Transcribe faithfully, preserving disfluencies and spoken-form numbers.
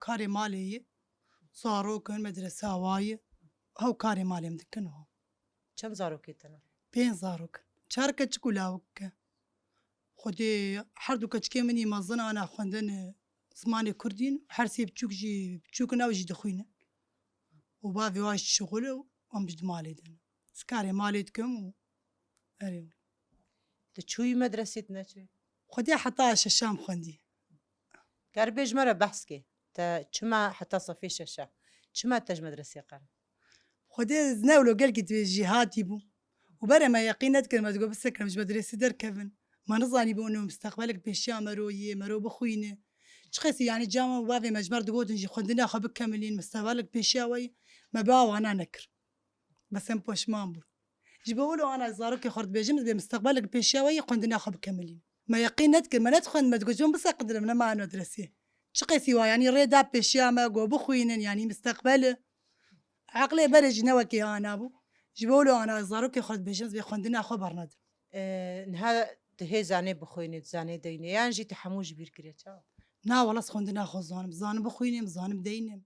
karê malê ye. Zarok in, medrese awa ye. Hew karê malê em dikin ho. Çend zarokê te ne? Pênc zarok in. Çar keçik û lawik e. Xwedê her du keçikê min î mezin ana xwendin, e, zimanê kurdîn. Her sê biçûk jî, biçûk in ew jî dixwîne. Û bavê wa jî şixul e û em jî di malê de ne. Ez karê malê dikim û erê. Tu çûyî medresê, tu neçûyî? Xwedê heta şeşam xwendî. Ger bêj me re behs ke. Te çima heta sefê şeşe? Çima te ji medresê qere? Xwedê ez ne wilo gelkî divê jî hatî bû. Û berê me yeqîn nedikir, me digot bisekirin ji medresê derkevin. Me nizanî bû û misteqbelek pêşiya me ro yê, me ro bixwîne. Çiqasî yanî cama û bavê me ji me re digotin jî xwendina xwe bikemilîn, misteqbelek pêşiya we yê, me bi awana nekir. Bes em poşman bûn. Ji bo wilo ana zarokê xwe dibêjim, ez bê misteqbelek pêşiya we yê xwendina xwe bikemilîn. Me yeqîn nedikir, me nedixwend, me digot, "Cem biseqidirim, nema medresê." Çiqasî wa, yanî rê da pêşiya me, got bixwînin, yanî misteqbel e. Eqlê berê jî ne wekî ana bû. Ji bo wilo ana zarokê xwe dibêjim, ez bê xwendina xwe bernedim. E, niha tu hê zanê bixwînî, tu zanê deynê, yan jî tu hemû ji bîr kiriye, çawa? Na, wela ez xwendina xwe zanim. Zanim bixwînim, zanim deynim.